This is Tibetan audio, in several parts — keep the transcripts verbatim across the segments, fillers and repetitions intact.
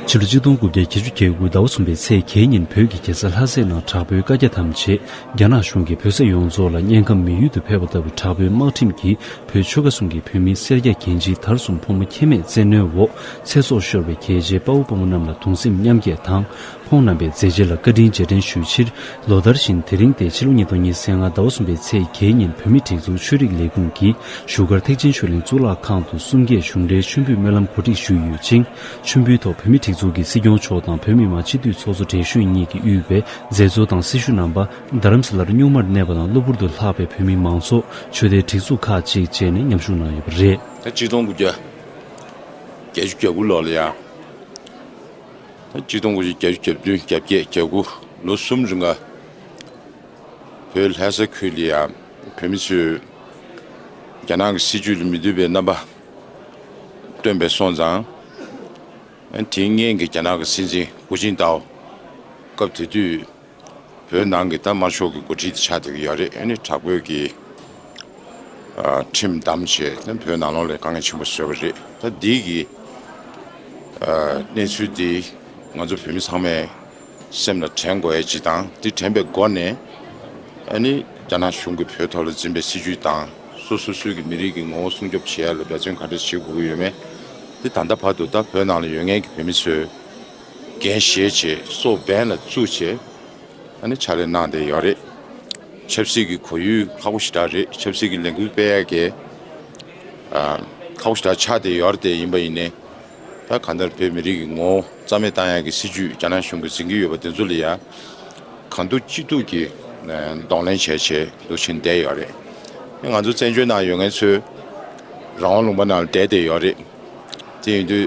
ཕྱི་ལོ་ཆིག་སྟོང་དགུ་བརྒྱ་བརྒྱད་ཅུ་གྱ་དགུ་ཟླ་བ་གསུམ་པའི་ཚེས་བརྒྱད་ཉིན་བོད་ཀྱི་རྒྱལ་ས་ལྷ་སའི་ནང་དྲག་པོའི་བཀའ་རྒྱ་ཐམས་ཅད་རྒྱ་ནག་གཞུང་གིས་བོད་ས་ཡོངས་རྫོགས་ལ་དམྱལ་ཁམས་མི་ཡུལ་དུ་ཕེབས་པ་ལྟ་བུ་དྲག་པོའི་དམག་ཁྲིམས་ཀྱིས་བོད་ཆོལ་ཁ་གསུམ་གྱི་བོད་མི་སེར་སྐྱ་རྒན་བྱིས་དར་གསུམ་ཕོ་མོ་ཁྱད་མེད་བཙན་གནོན་འོག་ཚེ་སྲོག་ཤོར་བའི་རྒྱལ་གཅེས་དཔའ་བོ་དཔའ་མོ་རྣམས་ལ་གདུང་སེམས་མཉམ་སྐྱེད་དང་། ཁོང་རྣམ་པའི་མཛད་རྗེས་ལ་བཀའ་དྲིན་རྗེས་དྲན་ཞུ་ཕྱིར། ལོ་ལྟར་བཞིན་དེ་རིང་སྟེ་ཕྱི་ལོ་ཉིས་སྟོང་ཉི་ཤུ་རྩ་ལྔ་ཟླ་བ་གསུམ་པའི་ཚེས་བརྒྱད་ཉིན་བོད་མིའི་སྒྲིག་འཛུགས་ཆོས་རིག་ལས་ཁུངས་ཀྱིས་བཞུགས་སྒར་ཐེག་ཆེན་ཆོས་གླིང་གཙུག་ལག་ཁང་དུ་གསུམ་བརྒྱད་གཞུང་འབྲེལ་མཆོད་འབུལ་སྨོན་ལམ་གོ་སྒྲིག་ཞུས་ཡོད་ཅིང་། མཆོད་འབུལ་ཐོག་བོད་མིའི་སྒྲིག་འཛུགས་ཀྱི་སྲིད་སྐྱོང་མཆོག་དང་བོད་མི་མང་སྤྱི་འཐུས་ཚོགས་གཙོ་བགྲེས་གཞོན་གཉིས་ཀྱིས་དབུས་པའི་མཛད་གཙོ་དང་སྲི་ཞུ་རྣམ་པ། རྡ་རམ་ས་ལར་གཉུག་མར་གནས་པ་དང་གློ་བུར་དུ་ལྷག་པའི་བོད་མི་མང་ཚོགས་ཆོས་སྡེའི་སྒྲིག་འཛུགས་ཁག་ཅིག་བཅས་ནས་མཉམ་ཞུགས་གནང་ཡོད་པ་རེད། ད་ཆིག་སྟོང་དགུ་བརྒྱ་བརྒྱད་ཅུ་གྱ་དགུ་ལོ་ལ་ཡང་། ད་ཆིག་སྟོང་དགུ་བརྒྱ་བརྒྱད་ཅུ་གྱ་བདུན་གྱ་བརྒྱད་གྱ་དགུ་ལོ་གསུམ་རིང་ག་བོད་ལྷ་ས་ཁུལ་ལ་ཡང་བོད་མི་ཚོས་རྒྱ་ནག་གི་སྲིད་བྱུས་ལ་མི་འདོད་པའི་རྣམ་པ་སྟོན་པའི་སོང་ཙང་། དེའི་སྔོན་གྱི་རྒྱ་ནག་གི་སྲིད་འཛིན་ཧུའུ་ཅིན་ཏའོ་སྐབས་དེ་དུས་བོད་ནང་གི་ད་དམར་ཤོག་གི་འགོ་ཁྲིད་དེ་ཆགས་བསྡད་ཀྱི་ཡོད་རེད། ཨ་ནི་དྲག་པོའི་གི་ཨ་ཁྲིམས་བསྡམས་བྱས་ད་བོད་ནང་ལོགས་ལ་དཀའ་ངལ་ཆེན་པོ་བཟོས་པ་རེད། ད་འདི་གི་ཨ་གནས་ཚུལ་འདི་ང་ཚོ་བོད་མི་ཚང་མས་སེམས་ལ་དྲན་དགོས་ཡ་ཅིག་དང་། འདི་དྲན་པའི་སྒོ་ནས་ཨ་ནི་རྒྱ་ནག་གཞུང་གིས་བོད་ཐོག་ལ་འཛིན་པའི་སྲིད་བྱུས་དང་། སོ་སོ་སོའི་གི་མི་རིགས་ཀྱི་ངོ་བོ་སྲུང་སྐྱོབ་བྱེད་ཡ་ལ་འབད་བརྩོན་ག་འདྲ་བྱེད་དགོས་ཀྱི་ཡོད་མེད། འདི་ད་ལྟ་བར་དུ་ད་བོད་ནང་ལ་ཡོད་མཁན་གྱི་བོད་མི་ཚོས་འགན་བཞེས་བྱས་སྲོག་འབེན་ལ་བཙུགས་བྱས་ཨ་ནི་ཕྱག་ལས་གནང་བསྡད་ཡོད་རེད། ཆབ་སྲིད་ཀྱི་གོ་ཡུལ་ཁག་པོ་ཞེ་དྲག་རེད། ཆབ་སྲིད་ཀྱི་ལས་འགུལ་སྤེལ་ཡ་གི་ཨ་ཁག་པོ་ཞེ་དྲག་ཆགས་བསྡད་ཡོད་རེད། དེ་ཡིན་པ་ཡིན་ནའི་ད་གང་ལྟར་བོད་མི་རིགས་ཀྱི་ངོ་བོ་རྩ་མེད་བཏང་ཡ་གི་སྲིད་བྱུས་རྒྱ་ནག་གཞུང་གིས་འཛིན་གྱི་ཡོད་པ་དེ་ཚོ་ལ་ཡ་གང་ཐུབ་ཅི་ཐུབ་ཀྱིས་གདོང་ལེན་བྱས་བྱས་འདུག་ཕྱིན་བསྡད་ཡོད་རེད། ང་ཚོ་བཙན་བྱོལ་ནང་ཡོད་མཁན་ཚོས་རང་དབང་ལུང་པ་ནང་ལ་བསྡད་བསྡད་ཡོད་རེད། དེ་ཡིན་དུས་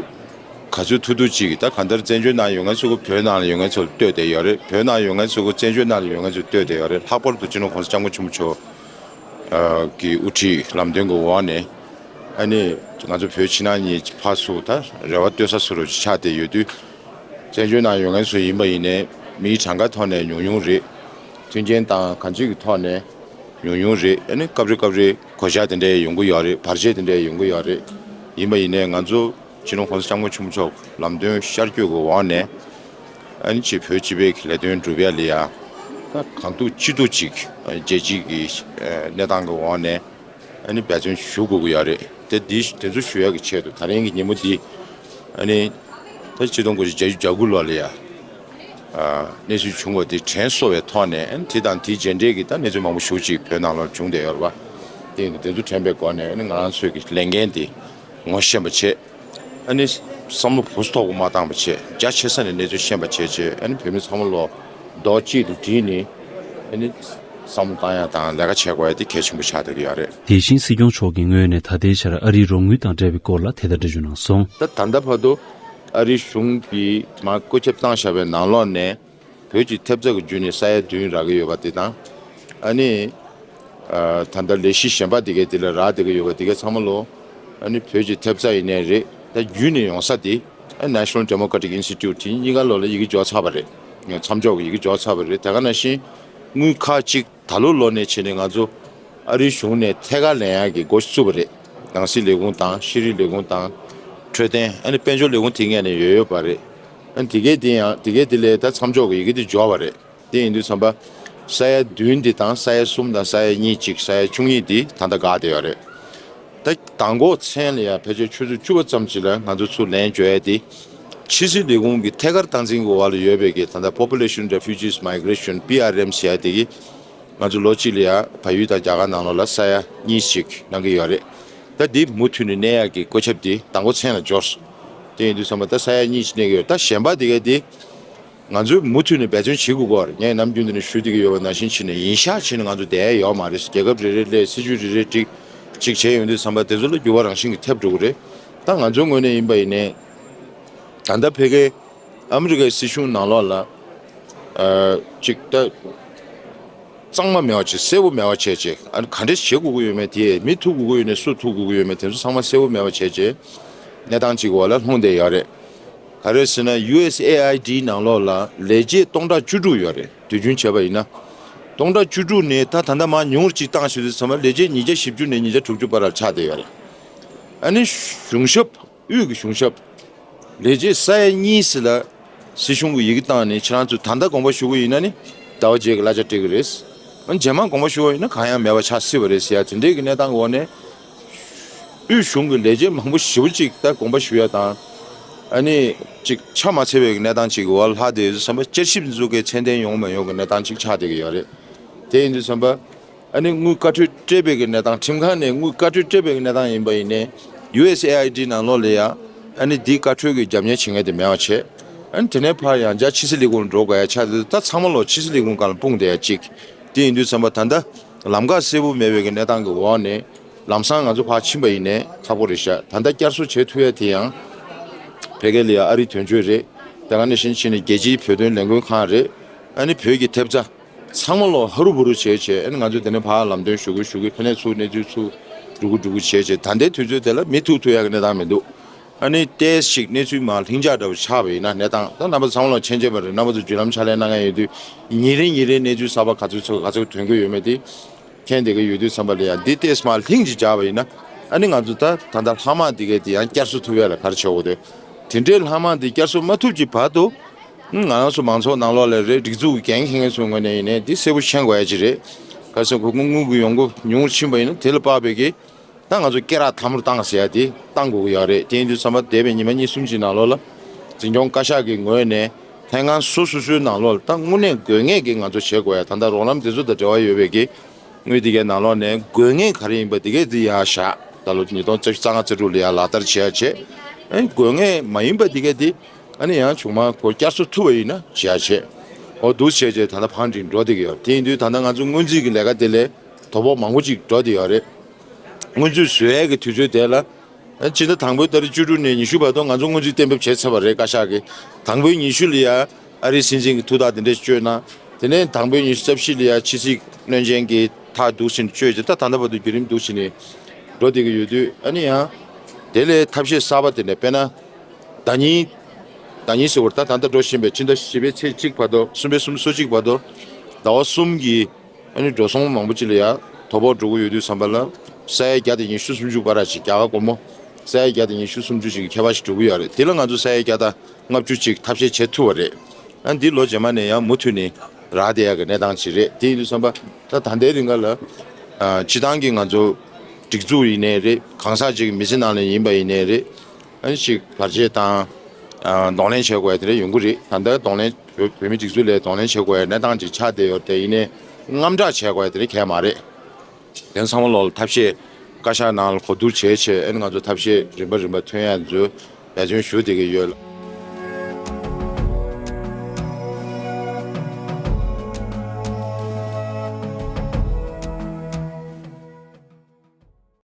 ག་ཚོད་ཐུབ་ཐུབ་ཅིག་ད་གང་ལྟར་བཙན་བྱོལ་ནང་ཡོད་མཁན་ཚོ་གི་བོད་ནང་ལ་ཡོད་མཁན་ཚོ་ལ་ལྟོས་བསྡད་ཡོད་རེད། བོད་ནང་ཡོད་མཁན་ཚོ་གི་བཙན་བྱོལ་ནང་ལ་ཡོད་མཁན་ཚོ་ལ་ལྟོས་བསྡད་ཡོད་རེད། ལྷག་པར་དུ་སྤྱི་ནོར་༸གོང་ས་༸སྐྱབས་མགོན་ཆེན་པོ་མཆོག་གི་དབུ་ཁྲིད་ལམ་སྟོན་གྱི་འོག་ནས་ཨ་ནི་ང་ཚོ་བོད་ཕྱི་ནང་གཉིས་ཕར་ཚུར་ད་རེ་བ་ལྟོས་ས་བཟོ་འདྲ་ཅིག་ཆགས་བསྡད་ཡོད་དུས། བཙན་བྱོལ་ནང་ཡོད་མཁན་ཚོ་ཡིན་པ་ཡིན་ནའི་མིའི་གྲངས་ཀ་ཐོག་ནས་ཉུང་ཉུང་རེད། མཐུན་རྐྱེན་དང་གང་ཅིའི་ཐོག་ནས་ཉུང་ཉུང་རེད། ཨ་ནི་སྐབས་རེ་སྐབས་རེ་གོད་ཆག་དེ་འདྲ་ཡོང་གི་ཡོད་རེད། བར་ཆད་དེ་འདྲ་ཡོང་གི་ཡོད་རེད། ཡིན་པ་ཡིན་ནའི་ང་ཚོ་སྤྱི་ནོར་༸གོང་ས་༸སྐྱབས་མགོན་ཆེན་པོ་མཆོག་ལམ་སྟོན་ཤར་བསྐྱོད་ཀྱི་འོག་ནས་ཨ་ནི་ཅིག་བོད་སྤྱི་པའི་ལས་དོན་སྒྲུབ་ཡ་ལ་ཡ་ད་གང་ཐུབ་ཅི་ཐུབ་ཅིག་རྒྱལ་སྤྱིའི་གི་གནས་སྟངས་ཀྱི་འོག་ནས་ཨ་ནི་འབད་བརྩོན་ཞུ་དགོས་ཀྱི་ཡོད་རེད། དེ་འདི་དེ་ཚོ་ཞུ་ཡག་གི་ཆེད་དུ་ད་རིང་གི་ཉིན་མོ་འདི་ཨ་ནི་ད་ཆིག་སྟོང་དགུ་བརྒྱ་བརྒྱད་ཅུ་གྱ་དགུ་ལོ་ལ་ཡ་ཨ་གནས་ཚུལ་བྱུང་བ་འདི་དྲན་གསོ་བའི་ཐོག་ནས་ཨ་ནི་དེ་དང་དེའི་རྗེས་འབྲེལ་གྱི་ད་གནས་ཚུལ་མང་པོ་ཞེ་ཅིག་བོད་ནང་ལ་བྱུང་བསྡད་ཡོད་རེད་པ། དེ་ཡིན་དུས་དེ་ཚོ་དྲན་པའི་སྒོ་ནས་ཨ་ནི་ང་རང་ཚོའི་གི་ལས་འགན་འདི་ངོ་ཤེས་པ་བྱས། ཨ་ནི་བསམ་བློ་ཕུན་སུམ་ཚོགས་པོ་མ་བཏང་པ་བྱས། རྒྱ་ཆེ་ས་ནས་གནས་ཚུལ་ཤེས་པ་བྱས་བྱས། ཨ་ནི་བོད་མི་ཚང་མ་ལོ་རྡོག་གཅིག་ཏུ་བསྒྲིལ་ནས་ཨ་ནི་བསམ་བློ་བཏང་ཡ་དང་ལས་ཀ་བྱེད་དགོས་ཡ་དེ་གལ་ཆེན་པོ་ཆགས་བསྡད་ཀྱི་ཡོད་རེད། དེ་བཞིན་སྲིད་སྐྱོང་མཆོག་གི་ངོས་ནས་ད་ལྟའི་ཆར་ཨ་རིའི་རོགས་དངུལ་དང་འབྲེལ་བའི་སྐོར་ལ་དེ་ལྟར་འགྲེལ་བརྗོད་གནང་སོང་། ད་ད་ལྟ་བར་དུ་ཨ་རིའི་གཞུང་གིས་མར་བཀོད་ཁྱབ་བཏང་བཞག་པའི་ནང་ལོགས་ནས་བོད་ཀྱི་ཐེབས་རྩ་གི་བརྒྱུད་ནས་ས་ཡ་བདུན་རག་གི་ཡོད་པ་དེ་དང་། ཨ་ནི་ཨ་ད་ལྟ་ལས་གཞི་གཞན་པ་དེ་གའི་དེ་ལ་རག་བསྡད་ཀྱི་ཡོད་པ་དེ་གའི་ཚང་མ་ལོ་ཨ་ནི་བོད་ཀྱི་ཐེབས་རྩ་ཡིན་ནའི་རེད། ད་བརྒྱུད་ནས་ཡོང་ས་དེ་ཨ་National Democratic Institute དེ་གཉིས་ཀ་ལོ་ལ་ཡི་གེ་འབྱོར་ཚར་བ་རེད། མཚམས་འཇོག་གི་ཡི་གེ་འབྱོར་ཚར་བ་རེད། དེ་ག་ནང་བཞིན་དངུལ་ཁག་ཅིག་ད་ལོ་ལོ་ནས་བྱས་ནས་ང་ཚོ་ཨ་རིའི་གཞུང་ནས་ཐད་ཀར་ལེན་ཡག་གི་འགོ་བཙུགས་པ་རེད། ནང་སྲིད་ལས་ཁུངས་དང་ཤེས་རིག་ལས་ཁུངས་དང་འཕྲོད་བསྟེན། ཨ་ནི་དཔལ་འབྱོར་ལས་ཁུངས་དེ་སྔོན་ནས་ཡོད་ཡོད་པ་རེད། ཨ་ནི་དེ་གའི་དེ་ཡང་དེ་གའི་དེ་ལས་ད་མཚམས་འཇོག་གི་ཡི་གེ་དེ་འབྱོར་བ་རེད། དེ་ཡིན་དུས་ཙམ་པ་ས་ཡ་བདུན་འདི་དང་ས་ཡ་གསུམ་དང་ས་ཡ་གཉིས་གཅིག་ས་ཡ་བཅུ་གཉིས་འདི་ད་ལྟ་འགག་བསྡད་ཡོད་རེད། ད་མདང་དགོང་མཚན་ལ་ཡང་ཕལ་ཆེར་ཆུ་ཚོད་བཅུ་པ་ཙམ་ཞིག་ལ་ང་ཚོ་ཚུར་ལན་འབྱོར་ཡ་དེ་ཕྱི་སྲིད་ལས་ཁུངས་ཀྱི་ཐད་ཀར་སྟངས་འཛིན་གྱི་འོག་ལ་ཡོད་པའི་གི་ད་ལྟ་Population Refugees Migration P R M ཟེར་ཡ་དེ་གི་ང་ཚོ་ལོ་གཅིག་ལ་ཡ་བལ་ཡུལ་དང་རྒྱ་གར་ནང་ལོགས་ལ་ས་ཡ་གཉིས་ཤིག་གནང་གི་ཡོད་རེད། ད་འདི་མུ་མཐུད་ནས་གནས་ཡག་གི་བཀོད་ཁྱབ་འདི་མདང་དགོང་མཚན་ལ་འབྱོར་སོང་། དེ་ཡིན་དུས་ཙམ་པ་ད་ས་ཡ་གཉིས་ཤིག་གནས་ཀྱི་ཡོད་རེད། ད་གཞན་པ་དེ་ག་དེ་ང་ཚོས་མུ་མཐུད་ནས་འབད་བརྩོན་བྱེད་དགོས་ཀྱི་ཡོད་རེད། ངས་ནམ་རྒྱུན་དུ་ནས་ཞུ་བསྡད་ཀྱི་ཡོད་པ་ནང་བཞིན་བྱས་ནས་ཡིན་ཤག་བྱས་ནས་ང་ཚོ་བསྡད་ཡ་ཡོད་མ་རེད། རྒྱལ་ཁབ་རེ་རེ་སླེབས་སྲིད་ཇུས་རེ་རེ་སྒྲིག་ཅིག་བྱས་ཡོང་དུས་ཙམ་པ་དེ་ཚོ་ལ་འགྱུར་བ་རང་བཞིན་གྱིས་ཐེབས་འགྲོ་གི་རེད། ད་ང་ཚོའི་ངོས་ནས་ཡིན་པ་ཡིན་ནའི་ད་ལྟ་ཕ་གིའི་ཨ་མི་རི་ཀའི་སྲིད་གཞུང་ནང་ལོགས་ལ་ཨ་ཅིག་ད་གཙང་མ་མེད་པ་བྱས། གསལ་པོ་མེད་པ་བྱས་བྱས། ཨ་ནི་ག་འདྲས་བྱེད་དགོས་ཀྱི་ཡོད་མེད་དེ། མི་ཐུག་དགོས་ཀྱི་ཡོད་ནའི་སུ་ཐུག་དགོས་ཀྱི་ཡོད་མེད་དེ་ཚོ་ཚང་མ་གསལ་པོ་མེད་པ་བྱས་བྱས་གནས་སྟངས་ཅིག་འོག་ལ་ལྷུང་བསྡད་ཡོད་རེད། ག་རེ་ཟེར་ན་ཡུ་ཨེས་ཨེ་ཨའི་ཌི་ནང་ལོགས་ལ་ལས་བྱེད་སྟོང་ཕྲག་བཅུ་དྲུག་ཡོད་རེད། དུས་རྒྱུན་བྱས་པ་ཡིན་ན་སྟོང་ཕྲག་བཅུ་དྲུག་ནས་ད་ད་ལྟ་མར་ཉུང་རུ་ཅིག་བཏང་ཞུ་དུས་ཙམ་པ་ལས་བྱེད་ཉིས་བརྒྱ་བཞི་བཅུ་ནས་ཉིས་བརྒྱ་དྲུག་ཅུ་བར་ལ་ཆགས་བསྡད་ཡོད་རེད། ཨ་ནི་གཞུང་ཞབས། དབུས་ཀྱི་གཞུང་ཞབས། ལས་བྱེད་ས་ཡ་གཉིས་ཟེར་ལ་སྲིད་གཞུང་གི་ཡི་གེ་བཏང་ནས་ཁྱེད་རང་ཚོས་ད་ལྟ་དགོངས་པ་ཞུ་གི་ཡིན་ན་ནི་ཟླ་བ་རྗེས་ཀྱི་གླ་ཆ་སྤྲད་ཀྱི་རེད། ཨ་ནི་རྗེས་མ་དགོངས་པ་ཞུ་བ་ཡིན་ན་གང་ཡང་མེད་པ་ཆགས་སྲིད་པ་རེད་ཟེར་ཡ་དེ་འདྲའི་གི་གནས་སྟངས་ཀྱི་འོག་ནས། དབུས་གཞུང་གི་ལས་བྱེད་མང་པོ་ཞེ་པོ་ཅིག་ད་དགོངས་པ་ཞུ་ཡ་དང་། ཨ་ནི་ཅིག་ཆ་མ་འཚལ་བའི་གནས་སྟངས་ཅིག་གི་འོག་ལྷག་བསྡད་ཡོད་ཙང་བསམ་པ། བསྐྱར་ཞིབ་འཛུགས་མཁན་ཚད་ལྡན་ཡོང་མ་ཡོང་གི་གནས་སྟངས་ཅིག་ཆགས་བསྡད་ཀྱི་ཡོད་རེད། དེ་ཡིན་དུས་བསམ་པ། ཨ་ནི་དངུལ་བཀའ་འཁྲོལ་སྤྲད་པའི་གི་གནས་སྟངས། ཁྲིམས་ཁང་ནས་དངུལ་བཀའ་འཁྲོལ་སྤྲད་པའི་གི་གནས་སྟངས་ཡིན་པ་ཡིན་ནའི། ཡུ་ཨེས་ཨེ་ཨའི་ཌི་ནང་ལོགས་ལ་ཡ། ཨ་ནི་འདི་བཀའ་འཁྲོལ་གྱི་རྒྱབ་གཉེར་བྱེད་མཁན་དེ་མེད་པ་བྱས། ཨ་ནི་དེ་ནས་ཕར་ཡང་བསྐྱར་ཕྱི་སྲིད་ལས་ཁུངས་འགྲོ་དགོས་ཡ་ཆགས་དུས། ད་ཚང་མ་ལོག་ཕྱི་སྲིད་ལས་ཁུངས་སྒང་ལ་སྤུངས་བསྡད་ཡ་གཅིག་དེ་ཡིན་དུས་བསམ་པ། ད་ལྟ་ལམ་ཁ་གསལ་པོ་མེད་པའི་གི་གནས་སྟངས་ཀྱི་འོག་ནས། ལམ་སང་ང་ཚོ་ཕར་ཕྱིན་པ་ཡིན་ནའི་ཁག་པོ་རེད་ཤག་ད་ལྟ་བསྐྱར་གསོ་བྱེད་ཐུབ་ཡ་དེ་ཡང་ཕ་གི་ལ་ཡ་ཨ་རིའི་དོན་གཅོད་རེད། དེ་ག་ནང་བཞིན་ཕྱིན་ནས་རྒྱལ་སྤྱིའི་བོད་དོན་ལས་འགུལ་ཁང་རེད། ཨ་ནི་བོད་ཀྱི་ཐེབས་རྩ་ཚང་མ་ལོག་ཧ་རུ་བུ་རུ་བྱས་བྱས། ཨ་ནི་ང་ཚོ་དེ་ནས་ཕར་ལམ་སྟོན་ཞུ་གི་ཞུ་གི། ཕ་ནས་ཚུར་གནས་ཚུལ་ཚུར་འགྲོ་གི་འགྲོ་གི་བྱས་བྱས། ད་ལྟའི་དུས་ཚོད་དེ་ལ་མི་ཐུག་ཐུབ་ཡ་གི་གནས་སྟངས་མི་འདུག་ཨ་ནི་ཏོག་ཙམ་ཞིག་གནས་ཚུལ་མར་ལྷིང་འཇགས་འདྲ་བོ་ཆགས་པ་ཡིན་ན། གནས་སྟངས་ད་རྣམ་པ་ཚོ་ཚང་མ་ལོག་མཁྱེན་གྱི་ཡོད་པ་རེད། རྣམ་པ་ཚོ་བརྒྱུད་ལམ་ཕྱག་ལས་གནང་མཁན་ཡོད་དུས། ཉིན་རེ་ཉིན་རེ་གནས་ཚུལ་གསར་པ་ག་ཚོད་ཚོད་ག་ཚོད་ཐོན་གྱི་ཡོད་མེད་དེ་མཁྱེན་བསྡད་ཀྱི་ཡོད་དུས་བསམ་པ་ལ་ཡ། འདི་ཏོག་ཙམ་མར་ལྷིང་ཅིག་འཇགས་པ་ཡིན་ན། ཨ་ནི་ང་ཚོ་ད་ད་ལྟ་ལྷག་མ་འདི་གས་དེ་ཡང་བསྐྱར་གསོ་ཐུབ་ཡ་ལ་ག་རེ་བྱེད་དགོས་འདུག་དེ་འདྲའི་ལྷག་མ་འདི་བསྐྱར་གསོ་མ་ཐུབ་ཀྱི་བར་དུ། ང་རང་ཚོ་མང་ཚོགས་ནང་ལོགས་ལ་རེད། སྒྲིག་འཛུགས་ཀྱི་འགན་འཁྱེར་མཁན་ཚོའི་ངོས་ནས་ཡིན་ནའི་འདི་གསལ་པོ་མཁྱེན་དགོས་ཡ་ཅིག་རེད། ག་རེ་ཟེར། ཁོ་ཁོ་དངུལ་གྱི་ཡོང་སྒོ་ཉུང་རུ་ཕྱིན་པ་ཡིན་ན། དེ་ལ་དཔག་པའི་གི་ད་ང་ཚོ་སྐེ་རགས་དམ་རུ་བཏང་ཟེར་ཡ་དེ་བཏང་དགོས་ཀྱི་ཡོད་རེད། དེ་ཡིན་དུས་བསམ་པ། འདས་པའི་ཉི་མ་གཉིས་གསུམ་གྱི་ནང་ལོགས་ལ་འཛིན་སྐྱོང་བཀའ་ཤག་གི་ངོས་ནས་ལྷན་ཁང་སོ་སོ་སོའི་ནང་ལོགས་ལ་ད་དངོས་གནས་དགོས་ངེས་ཀྱི་ང་ཚོ་བྱེད་དགོས་ཡ། ད་ལྟ་རོགས་རམ་དེ་ཚོ་དང་འབྲེལ་བ་ཡོད་པའི་གི་དངུལ་དེ་གའི་ནང་ལོགས་ནས་དགོས་ངེས་ག་རེ་ཡིན་པ་དེ་གའི་དེ་ཡར་བཞག་ད་ལོ་ཉིས་སྟོང་རྩ་བཞི་རྩ་ལྔ་རྩ་དྲུག་ལ་ཡར་ལག་བསྟར་བྱེད་ཡ་བྱེད། ཨ་ནི་དགོས་ངེས་མ་ཡིན་པ་དེ་གའི་དེ། ཨ་ནི་ཡང་བྱུང་མ་ཁོ་བསྐྱར་གསོ་ཐུབ་པ་ཡིན་ན་བྱེད་ཡ་བྱེད། འོ་འདུག་བྱས་བྱས་ད་ལྟ་ཕར་འགྲིག་འགྲོ་བསྡད་ཀྱི་ཡོད། དེ་ཡིན་དུས་ད་ལྟ་ང་ཚོ་སྔོན་རྩིས་ཀྱི་ལས་ཀ་དེ་ལས་དོ་ཕོག་མང་པོ་ཅིག་འགྲོ་བསྡད་ཡོད་རེད། སྔོན་རྩིས་བཟོ་ཡས་ཀྱི་དུས་ཚོད་དེ་ལ། ཨ་ཕྱི་ཟླ་དང་པོའི་ཏ་རིག་བཅུ་དྲུག་ནས་ཉི་ཤུ་བར་དུ་ང་ཚོ་སྔོན་རྩིས་གཏན་འབེབས་བྱས་ཚར་བ་རེད། བཀའ་ཤག་གིས་དང་པོའི་ཉི་ཤུ་ལ་ཡ་ཨ་རིའི་སྲིད་འཛིན་གྱི་ཐུགས་ཐག་དེ་འདྲས་བཅོལ་གནང་། དེ་ནས་དང་པོའི་ཉི་ཤུ་རྩ་བཞི་ལ་ཡ་ཕྱི་སྲིད་བློན་ཆེན་གྱི་ཐག་འདུག་བཞིན་བཅོལ་བྱས། ད་ད་ལྟ་བར་དུ་བརྒྱུད་རིམ་འདུག་བཞིན་ནས་འགྲོ་བསྡད་ཀྱི་ཡོད་དུས། ཨ་ནི་ཡང་དེ་ལས་ཐབས་ཤེས་གསར་པ་དེ་འདྲ། དཔེར་ན་ཟླ་ཉིན་ཟླ་ཉིན་ཟེར་བར་ད་ད་ལྟ་འགྲོ་བཞིན་པའི་ཕྱི་ཟླ་བཞི་པའི་ཚེས་གཅིག་བར་དུ། གསུམ་པའི་གསུམ་སོ་གཅིག་བར་དུ་ཟླ་བ་གསུམ་གྱི། ཨ་ནི་འགྲོ་སོང་མང་པོ་ཅིག་ལ་ཡ་དོ་ཕོག་འགྲོ་གི་ཡོད་དུས་བསམ་པ་ལ། ས་ཡ་བརྒྱ་དང་ཉི་ཤུ་སུམ་ཅུ་བར་ཅིག་རྒྱ་གར་སྒོར་མོ་ས་ཡ་བརྒྱ་དང་ཉི་ཤུ་སུམ་ཅུ་ཅིག་གི་ཁྱད་པར་ཞིག་འགྲོ་གི་ཡོད་རེད། དེ་ལ་ང་ཚོ་ས་ཡ་བརྒྱ་དང་ལྔ་བཅུ་ཅིག་ཐབས་ཤེས་བྱེད་ཐུབ་པ་རེད། ཨ་འདི་ལོ་རྗེས་མ་ནས་ཡང་མུ་མཐུད་ནས་རག་བསྡད་ཡ་གི་གནས་སྟངས་ཅིག་རེད། དེ་ཡིན་དུས་བསམ་པ། ད་ད་ལྟའི་རིང་ག་ལ་ཨ་སྤྱི་བཏང་གི་ང་ཚོ་སྒྲིག་འཛུགས་ཡིན་ནའི་རེད། གང་ཟག་ཅིག་གི་མི་ཚེ་ནང་ལ་ཡིན་པ་ཡིན་ནའི་རེད། ཨ་ནི་ཅིག་བར་ཆད་དང་། ཨ་གདོང་ལེན་བྱེད་དགོས་ཡ་དེ་འདྲ་ཡོང་གི་རེད། ད་ལྟ་གདོང་ལེན་བོད་བོད་མི་སྒྲིག་འཛུགས་ལ་གདོང་ལེན་བྱེད་དགོས་ཡ་གནས་སྟངས་ཅིག་ཆགས་བསྡད་ཡོད་རེད། དེ་ཡིན་ནའི་དངངས་སྐྲག་བྱེད་དགོས་ཡ་དེ་འདྲ་གང་ཡང་མ་རེད། དེ་ཚང་མ་ལོག་ལ་ཐབས་ཤེས་བཀའ་ཤག་ནང་ལ་གོ་བསྡུར་བྱས་བྱས། ཨ་ནི་ང་ཚོ་ཐབས་ཤེས་རིམ་པ་རིམ་པ་ཐོན་ཡ་ཚོ་འབད་བརྩོན་ཞུ་བསྡད་ཀྱི་ཡོད་ལ།